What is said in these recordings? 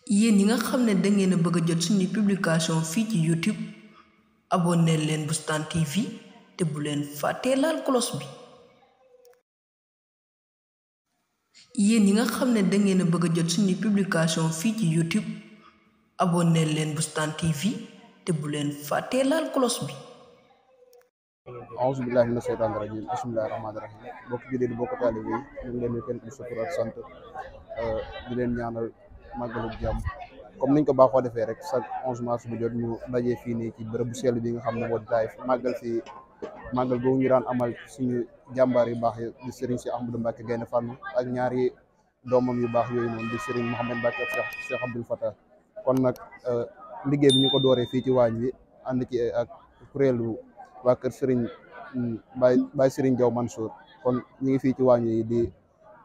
yéen ñi nga xam ne dangeen a bëgg a jot suñuy publication fii ci YouTube abonné leen Boustan TV te bu leen fàttee laal cloche bi. yéen ñi nga xam ne dangeen a bëgg a jot suñuy publication fii ci YouTube abonné leen Boustan TV te bu leen fàttee laal cloche bi. auzu billahi mina sheytaani rajim bismillahi rahmaani rahim bokk jullit di bokk taalibe yi ñu ngi leen di kenn ku sa tur ak sant di leen ñaanal màggalu jàmm comme niñ ko baaxoo defee rek chaque 11 mars bu jot ñu dajee fii nii ci bërëb bu sell bi nga xam ne moo di Taïf màggal boobu ñu daan amal suñu jàmbaar yu baax yi di Serigne si Ahmadou Mbacké Gaïndé Fatma ak ñaari doomam yu baax yooyu noonu di Serigne Mouhamed Mbacké ak Cheikh Abdoul Fatah. kon nag liggéey bi ñu ko dooree fii ci waañ bi ànd ci ak kuréelu waa kër Serigne Baye Serigne Diaw Mansour kon ñu ngi fii ci waañ yi di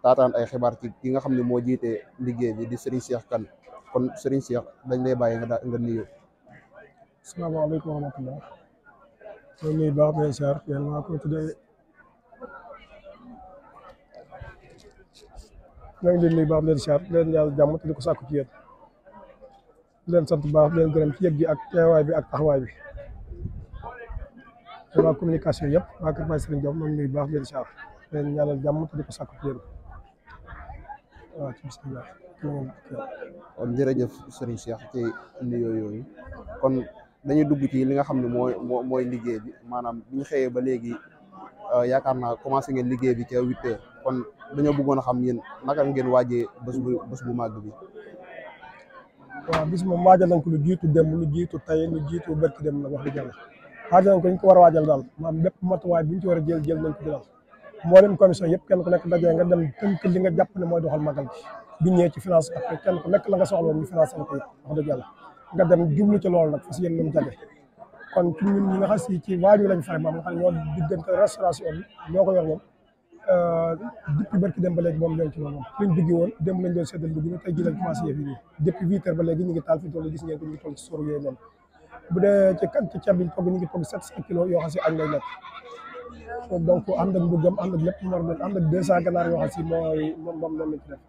taataan ay xibaar ci ki nga xam ne moo jiite liggéey bi di Serigne Cheikh Kane kon Serigne Cheikh dañ lay bàyyi nga nuyu. asalaamaaleykum wa rahmatulah. ñoo nuyu baax di leen siyaar yéen maa ko tuddee ñoo ngi leen nuyu baax di leen siyaar di leen ñaanal jàmm te di ko sàkku ci yéen di leen sant baax di leen gërëm ci yëg gi ak teewaay bi ak taxawaay bi. waa communication yëpp waa kër Baye Serigne Diaw ñoo ngi nuyu baax di leen siyaar di leen ñaanal jàmm te di ko sàkku ci yéen waaw ci bisimilah. kon jërëjëf Serigne Cheikh ci nuyoo yooyu kon dañuy dugg ci li nga xam ne mooy liggéey bi maanaam bi ñu xëyee ba léegi yaakaar naa commencé ngeen liggéey bi ca 8h kon dañoo bëggoon a xam yéen naka ngeen waajee bés bu màgg bi. waaw bis moom waajal nañ ko lu jiitu dem lu jiitu tey lu jiitu barki dem nag wax dëgg yàlla waajal nañ ko ñu ko war a waajal daal maanaam bépp matuwaay bi ñu ci war a jël nañ ko ci daal mboolem commission yëpp kenn ku nekk dajee nga dem tënk li nga jàpp ne mooy doxal màggal bi ñëwee ci finance après kenn ku nekk la nga soxla woon ñu financé la ko yëpp wax dëgg yàlla nga dem jublu ci loolu nag fas yéen lu mu jage kon ci ñun ñi nga xam si ci waaju lañ fare maam nga xam ne ñoo diggante restauration bi ñoo ko yor moom depuis barki dem ba léegi moom ñoo ci loolu moom liñ duggi woon dem lañ doon seddal dugg tey ji lañ commencé yëf yi nii depuis 8h ba léegi ñu ngi taal fi toll gis ngeen ko ñu ngi toll ci sóor yooyu noonu bu dee ci kan ci ceeb bi ñu togg ñu ngi togg 700 kilos yoo xam si añ lay nekk donc ànd ak ndugam ànd ak lépp mu war leen ànd ak 200 ganaar yoo xam si moom noonu lañ ci def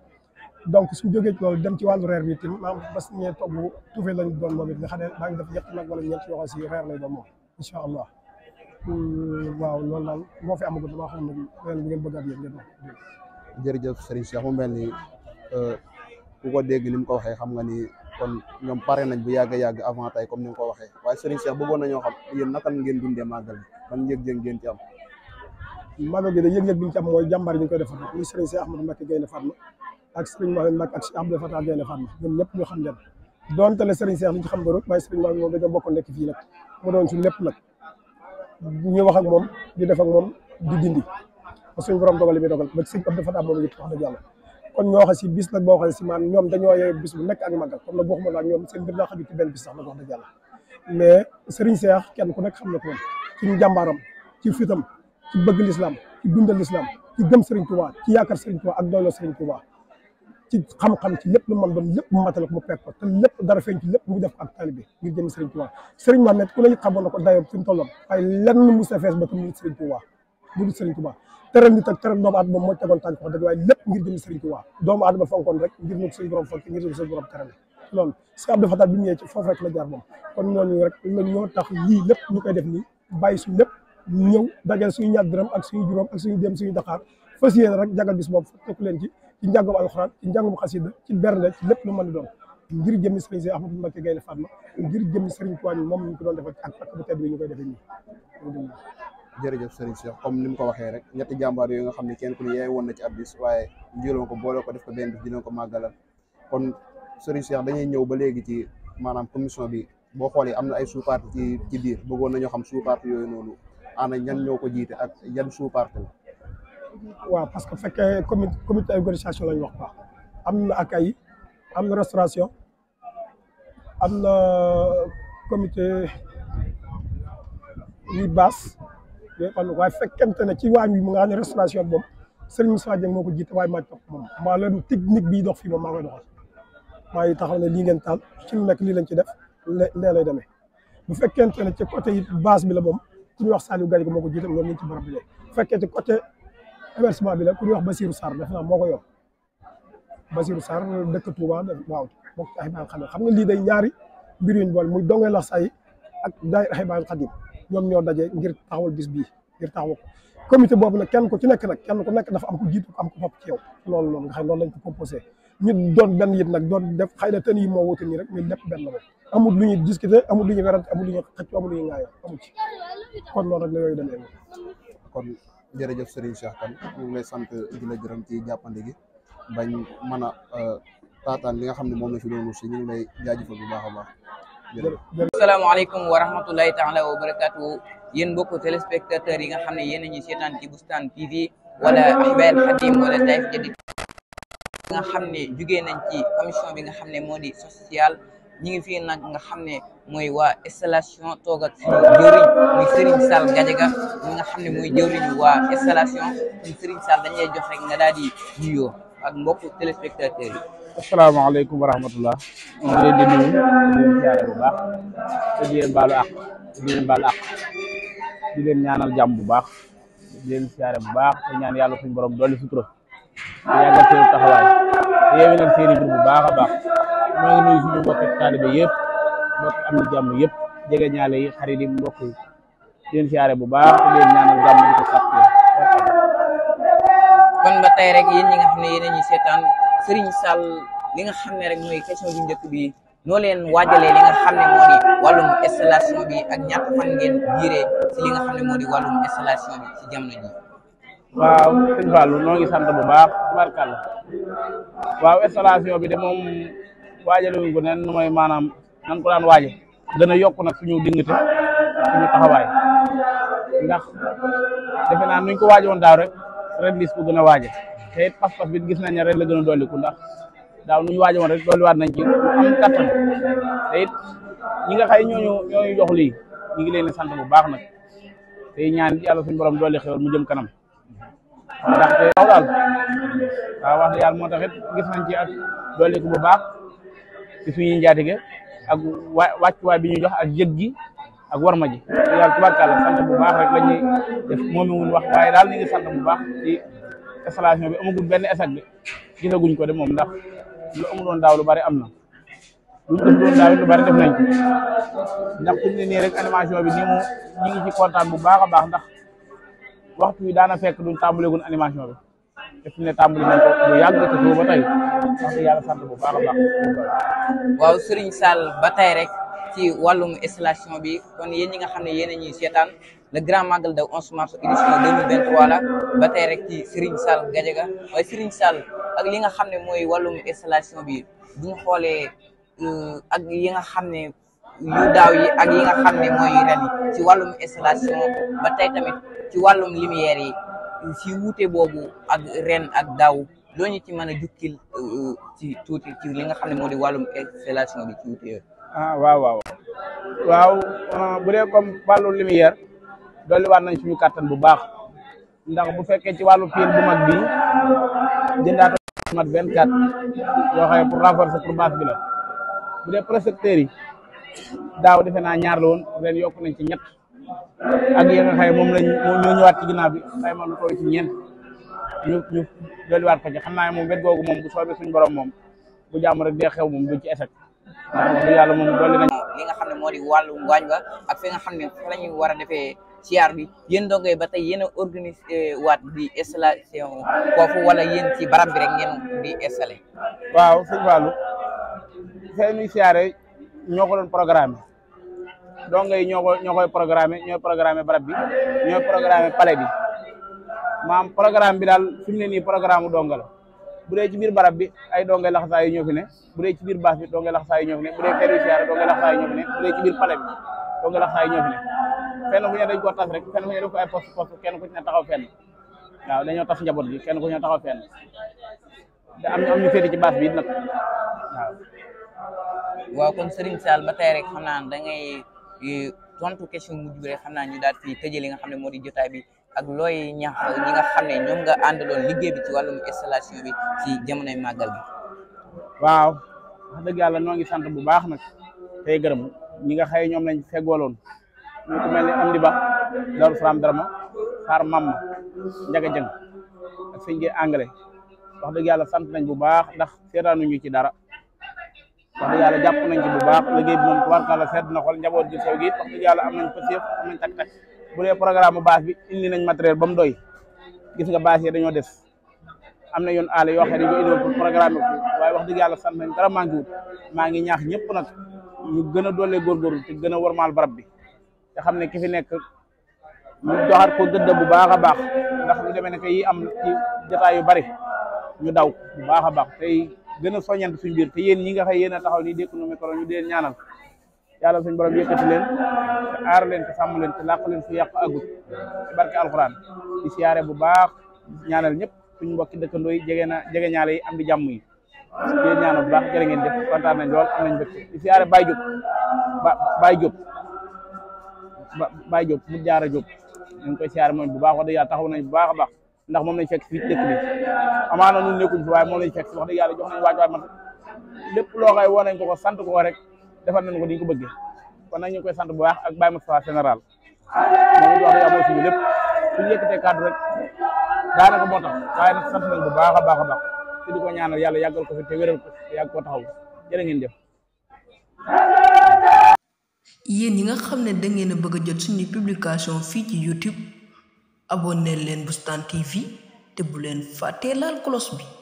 donc suñu jógee ci loolu dem ci wàllu reer bi itam maam bas ñee togg tuufe lañ doon moom it nga xam ne maa ngi def ñett nag wala ñeent yoo xam si reer lay doon moom incha allah waaw loolu daal moo fi amagul damaa xam ne ren bi ngeen bëgg a yéen ngeen wax. jërëjëf Serigne Cheikh mu mel ni ku ko dégg ni mu ko waxee xam nga ni kon ñoom pare nañ bu yàgg avant tey comme ni nga ko waxee waaye Serigne Cheikh bëggoon nañoo xam yéen naka ngeen dundee màggal bi ban yëg-yëg ngeen ci am. màggal gi de yëg-yëg bi ñu ci am mooy jàmbaar yi ñu koy defar muy Serigne Cheikh Ahmadou Mbacké Gaïndé Fatma ak Serigne Mouhamed Mbacké ak Cheikh Abdoul Fatah Gaïndé Fatma ñoom ñëpp ñu xam leen doonte le Serigne Cheikh li ñu xam nga rek waaye Serigne Mouhamed moom dañoo bokk nekk fii nag mu doon suñu lépp nag ñu wax ak moom di def ak moom di dindi ba suñu borom dogal li muy dogal ba Serigne Abdoul Fatah moom it wax dëgg yàlla kon ñoo xam si bis nag boo xam si man ñoom dañoo yee bis bu nekk ak màggal comme nag waxuma la ñoom seen mbir naa xaju ci benn bis sax nag wax dëgg yàlla mais Serigne Cheikh kenn ku nekk xam na ko moom ci njàmbaaram ci fitam ci bëgg l'islam ci dundal l'islam ci gëm Serigne Touba ci yaakaar Serigne Touba ak doyloo Serigne Touba ci xam-xam ci lépp lu mën doon lépp mu matal ko mu pekk ko te lépp dara feeñ ci lépp mu def ko ak taalibe ngir jëm Serigne Touba Serigne Mohamed ku ne xamoon na ko dayoo fi mu tolloon waaye lenn mu sa fees ba tam mu Serigne Touba mu dul Serigne Touba teral nit ak teral doomu aadama moo tegoon tànk wax dëgg waaye lépp ngir jëm Serigne Touba doomu aadama fonkoon rek ngir ñu suñu borom fonk ngir suñu borom teral loolu Cheikh Abdoul Fatah bi mu ñëwee ci foofu rek la jaar moom kon ñooñu rek ñoo tax lii lépp ñu koy def nii bàyyi suñu lépp ñëw dajal suñu ñaar dërëm ak suñu juróom ak suñu dem suñu Dakar fas yéene rek jagal bis boobu fekk leen ci njàngum alxuraan ci njàngum xasida ci bernde ci lépp lu mën di doon ngir jëmmi Serigne Cheikh Ahmadou Mbacké Gaïndé Fatma ngir jëmmi Serigne Touba moom ñu ko doon defal ak pak bu tedd bi ñu koy defee nii. jërëjëf Serigne Cheikh comme ni mu ko waxee rek ñetti jàmbaar yooyu nga xam ne kenn ku ne yaay woon na ci ab bis waaye jëloon ko boole ko def ko benn bis dinañ ko màggalal kon Serigne Cheikh dañuy ñëw ba léegi ci maanaam commission bi boo xoolee am na ay sous-parti ci biir bëggoon nañoo xam sous-parti yooyu noonu ana ñan ñoo ko jiite ak yan sous-parti la. waaw parce que fekkee comité organisation lañ wax quoi am na accueil am na restauration am na comité yi basse yooyu xam ne waaye fekkente ne ci waañ wi mu nga xam ne restauration bi moom Serigne Moussa Dieng moo ko jiite waaye maa topp moom maa leen technique bii dox fii moom maa koy doxal maa ngi taxaw ne lii ngeen taal ci lu nekk lii lañ ci def lee lay demee bu fekkente ne ci côté yi base bi la moom ku ñuy wax Saliou Gadiaga moo ko jiite ñoom ñu ci barab bi bu fekkee ci côté hébergement bi la ku ñuy wax Bassirou Sarr def naa moo ko yor Basirou Sarr dëkk Touba waaw bokk ci Ahibahil Khadim xam nga lii day ñaari mbir yuñ boole muy dongee lax say ak daayira Ahibahil Khadim ñoom ñoo daje ngir taxawal bis bii ngir taxawal ko comité boobu nag kenn ku ci nekk dafa am ko jiitu am ko topp ci yow loolu noonu nga xam loolu lañ ko composé ñu doon benn yit nag doon def xëy na tën yi moo wuute nii rek mais lépp benn la amul lu ñuy discuter amul lu ñuy werante amul lu ñuy xëccoo amul lu ñuy ŋaayoo amul ci kon loolu rek la yooyu demee kon jërëjëf Serigne Cheikh Kane ñu ngi lay sant di la gërëm ci jàppande gi bañ mën a taataan li nga xam ne moom la fi doon si ñu ngi lay jaajëfal bu baax a baax jërëjëf. asalaamaaleykum wa rahmatullahi taala wa barakatuhu yéen mbokku téléspectateurs yi nga xam ne yéen a ñuy seetaan ci Boustan TV wala Ahibahil Khadim wala Taif Jadid nga xam ne jugee nañ ci commission bi nga xam ne moo di social ñi ngi fii nag nga xam ne mooy waa installation toog ak suñu jëwriñ muy Serigne Sall Gadiaga ñi nga xam ne mooy jëwriñu waa installation muy Serigne Sall dañ lay jox rek nga daal di nuyoo ak mbokku téléspectateurs yi. asalaamaaleykum wa rahmatullah ñu ngi leen di nuyu di leen siyaare bu baax te di leen baalu àq di leen ñaanal jàmm bu baax di leen siyaare bu baax te ñaan yàlla suñu borom dolli sutura te yàggal seen taxawaay te yeewi leen seen bir bu baax a baax maa ngi nuyu suñu mbokk taalibe yëpp mbokk am na jàmm yëpp jege ñaale yi xarit yi mbokk yi di leen siyaare bu baax te di leen ñaanal jàmm di ko sàkku kon ba tey rek yéen ñi nga xam ne yéen a ñuy seetaan Serigne Sall li nga xam ne rek mooy question bu njëkk bi noo leen waajalee li nga xam ne moo di wàllum installation bi ak ñaata fan ngeen diiree si li nga xam ne moo di wàllum installation bi si jamono ji. waaw sëñ Fallou noo ngi sant bu baax tubarkàlla waaw installation bi de moom waajale wuñ ko nen nu mooy maanaam nan ko daan waaje gën a yokk nag suñu dignité suñu taxawaay ndax defe naa nuñ ko waaje woon daaw rek ren lis ko gën a waaje te it pas-pas bi gis nañ ne ren la gën a dolliku ndax daaw nu ñu waaje woon rek dolliwaat nañ ci am kattan te it ñi nga xay ñooñu jox lii ñu ngi leen di sant bu baax nag te ñaan yàlla suñu borom dolli xewal mu jëm kanam ndaxte waaw daal waaw wax dëgg yàlla moo tax it gis nañ ci ak dolliku bu baax ci suñuy njaatige ak wàccuwaay bi ñu jox ak jëg gi ak warma ji yàlla tubarkàlla sant bu baax rek la ñuy def moomi wuñ wax waaye daal ñu ngi sant bu baax ci installation bi amagul benn échec bi gisaguñ ko de moom ndax lu amuloon daaw lu bari am na luñ defuloon daaw lu bari def nañ ko ndax fi mu ne nii rek animation bi nii mu ñu ngi ci kontaan bu baax a baax ndax waxtu wi daana fekk duñ tàmbaleegun animation bi te fi mu ne tàmbali nañ ko bu yàgg te ba tey wax dëgg yàlla sant bu baax a baax. waaw Serigne Sall ba tey rek ci wàllum installation bi kon yéen ñi nga xam ne yéen a ñuy seetaan le grand magal de 11 mars édition 2023 la ba tey rek ci Serigne Sall Gadiaga waaye Serigne Sall ak li nga xam ne mooy wàllum installation bi duñ xoolee ak yi nga xam ne yu daaw yi ak yi nga xam ne mooy ren yi ci wàllum installation ba tey tamit ci wàllum lumière yi ci wuute boobu ak ren ak daaw loo ñu ci mën a jukkil ci tuuti ci li nga xam ne moo di wàllum installation bi ci wuute yooyu. waaw bu dee comme wàllu lumière dolliwaat nañ suñu kàttan bu baax ndax bu fekkee ci wàllu fil bu mag bi jëndaat mat 24 yoo xam ne pour renforcer pour base bi la bu dee projecteurs yi daaw defe naa ñaar la woon ren yokk nañ ci ñett ak yi nga xam ne moom ñoo ñëwaat ci ginnaaw bi xëy ma lu toll ci ñeent ñu dolliwaat ko ci xam naa ne moom wet googu moom bu soobee suñu borom moom bu jàmm rek dee xew moom duñ ci échec ndax yàlla moom dolli nañ li nga xam ne moo di wàllum waañ ba ak fi nga xam ne fa la ñu war a defee siyaar bi yéen ndongo ba tey yéen a organisé waat di installation foofu wala yéen ci barab bi rek ngeen di installé. waaw sëñ Fallou fee nuy siyaare ñoo ko doon programme ndongo yi ñoo koy programme ñooy programme barab bi ñooy programme palais bi maam programme bi daal fi mu ne nii programme donga la bu dee ci biir barab bi ay dongay laxasaa yi ñoo fi ne bu dee ci biir baas bi dongay laxasaa yi ñoo fi ne bu dee feeru siyaare dongay laxasaa yi ñoo fi ne bu dee ci biir palais bi dongay laxasaa yi ñoo fi ne fenn fu ñu dañ ko tas rek fenn fu ñu def ko ay poste kenn ku ci ne taxaw fenn waaw dañoo tas njaboot gi kenn ku ci ne taxaw fenn da am ñu féete ci baas bi it nag waaw kon Serigne Sall ba tey rek xam naa da ngay tontu question mujj bi rek xam naa ñu daal di tëjee li nga xam ne moo di jotaay bi ak looy ñax ñi nga xam ne ñoom nga àndaloon liggéey bi ci wàllum installation bi ci jamonoy màggal bi. waaw wax dëgg yàlla ñoo ngi sant bu baax nag tey gërëm ñi nga xëy ñoom lañ feggooloon ñu ko mel ni Amdi Ba Darou Salam Darama Xaar Mamma Njaga Jëng ak sëñ gi anglais wax dëgg yàlla sant nañ bu baax ndax seetaanuñu ci dara wax dëgg yàlla jàpp nañ ci bu baax liggéey bi moom tubaarkàlla seet na xool njaboot gi sew gi wax dëgg yàlla am nañ pëseef am nañ tak bu dee programme base bi indi nañ matériel ba mu doy gis nga base yi dañoo des am na yoon aale yoo xam ne dañoo indi woon pour programme bi waaye wax dëgg yàlla sant nañ dara manqué wut maa ngi ñaax ñëpp nag ñu gën a doole góorgóorlu te gën a warmaal barab bi te xam ne ki fi nekk ñu joxaat ko gëdd bu baax a baax ndax lu demee ne que yi am ci jotaay yu bari ñu daw bu baax a baax tey gën a soññant suñ biir te yéen ñi nga xam yéen a taxaw nii dékk nu micro ñu di leen ñaanal yàlla suñ borom yëkkati leen te aar leen te sàmm leen te làq leen fu yàq agut ci barke alxuraan di siyaare bu baax ñaanal ñëpp suñ mbokki dëkkandoo yi jege ñaale yi am di jàmm yi di leen ñaanal bu baax jërë ngeen def kontaan nañ lool am nañ bëgg di siyaare Baye Diop mu jaara Diop ñu ngi koy siyaare moom bu baax wax dëgg yàlla taxaw nañ bu baax a baax ndax moom lañ fekk fii dëkk bi amaana ñun nekkuñ fi waaye moom lañ fekk wax dëgg yàlla jox nañ waaj man lépp loo xay woo nañ ko sant ko rek defal nañ ko ni ñu ko bëggee kon nag ñu ngi koy sant bu baax ak Baye Moustapha général moom it wax dëgg yàlla moo suñu lépp suñu yëkkatee kàddu rek daanaka moo tax waaye nag sant nañ bu baax a baax a baax te di ko ñaanal yàlla yàggal ko fi te wéral ko te yàgg koo taxaw jërë ngeen def. yéen ñi nga xam ne da ngeen a bëgg a jot suñu publication fii ci YouTube abonné leen Boustan TV te bu leen fàttee laal cloche bi.